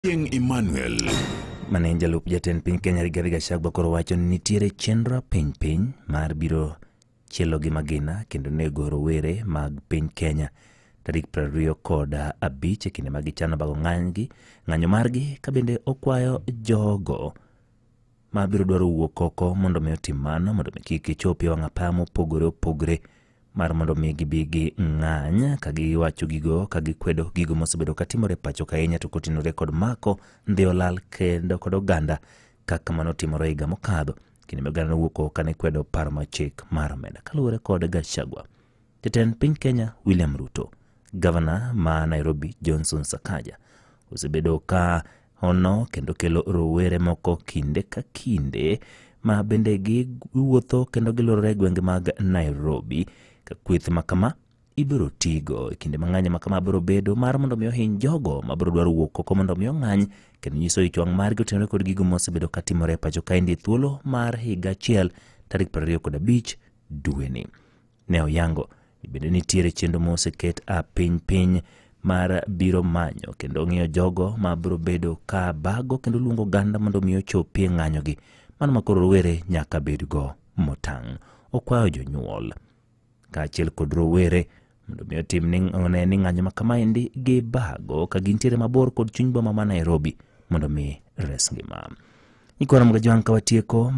Ochieng Emmanuel. Mane en jalup jatend piny Kenya Rigathi Gachagua koro wacho ni nitiere chenro piny piny mar biro chielo gi magina kendo nego rowere mag piny Kenya tarik 25 e kinde ma gichano bago ng'anyo margi, ka bende okwayo jogo ma biro dwaro wuok oko mondo mi otim mano mondo mi kik gichopi e wang' apaya mopogore opogore mar mondo mi gibi gi ng'any ka giwacho gigo ka gikwedo gigo mosebedo katimore pacho ka ahinya to kotenore kod mako ndhi olal kendo kod oganda kaka mano timore higa mokadho kinde ma oganda nowuok oko kane kwedo paro mar chik mar omenda. Kaluwore kod Gachagua, jatend piny Kenya William Ruto, gavana ma Nairobi Johnson Sakaja osebedo ka hono kendo kelo rowere moko kinde ka kinde ma bende giwuotho kendo gilorore e gwenge mag Nairobi ka kweth ma kama ibiro tigo e kinde ma ng'anyo ma kama biro bedo mar mondo mi ohiny jogo ma biro dwaro wuok oko mondo mi ong'any kendo nyiso ich wang' margi otenore kod gigo mosebedo katimore e pacho kaendi e thuolo mar higa achiel tarik 25 dweni. Ne oyango ni bende nitiere chenro moseket a piny piny mar biro manyo kendo ng'iyo jogo ma biro bedo ka bago kendo luongo oganda mondo mi ochopi e ng'anyogi mano ma koro rowere nyaka bedgo motang'. Okwayo jonyuol kaachiel kod rowere mondo mi otim ni one ni ng'anyo ma kamaendi gibago ka gintiere mabor kod chuny boma ma Nairobi mondo mi res ngima. Nyikwa Ramogi Jwang' ka watieko.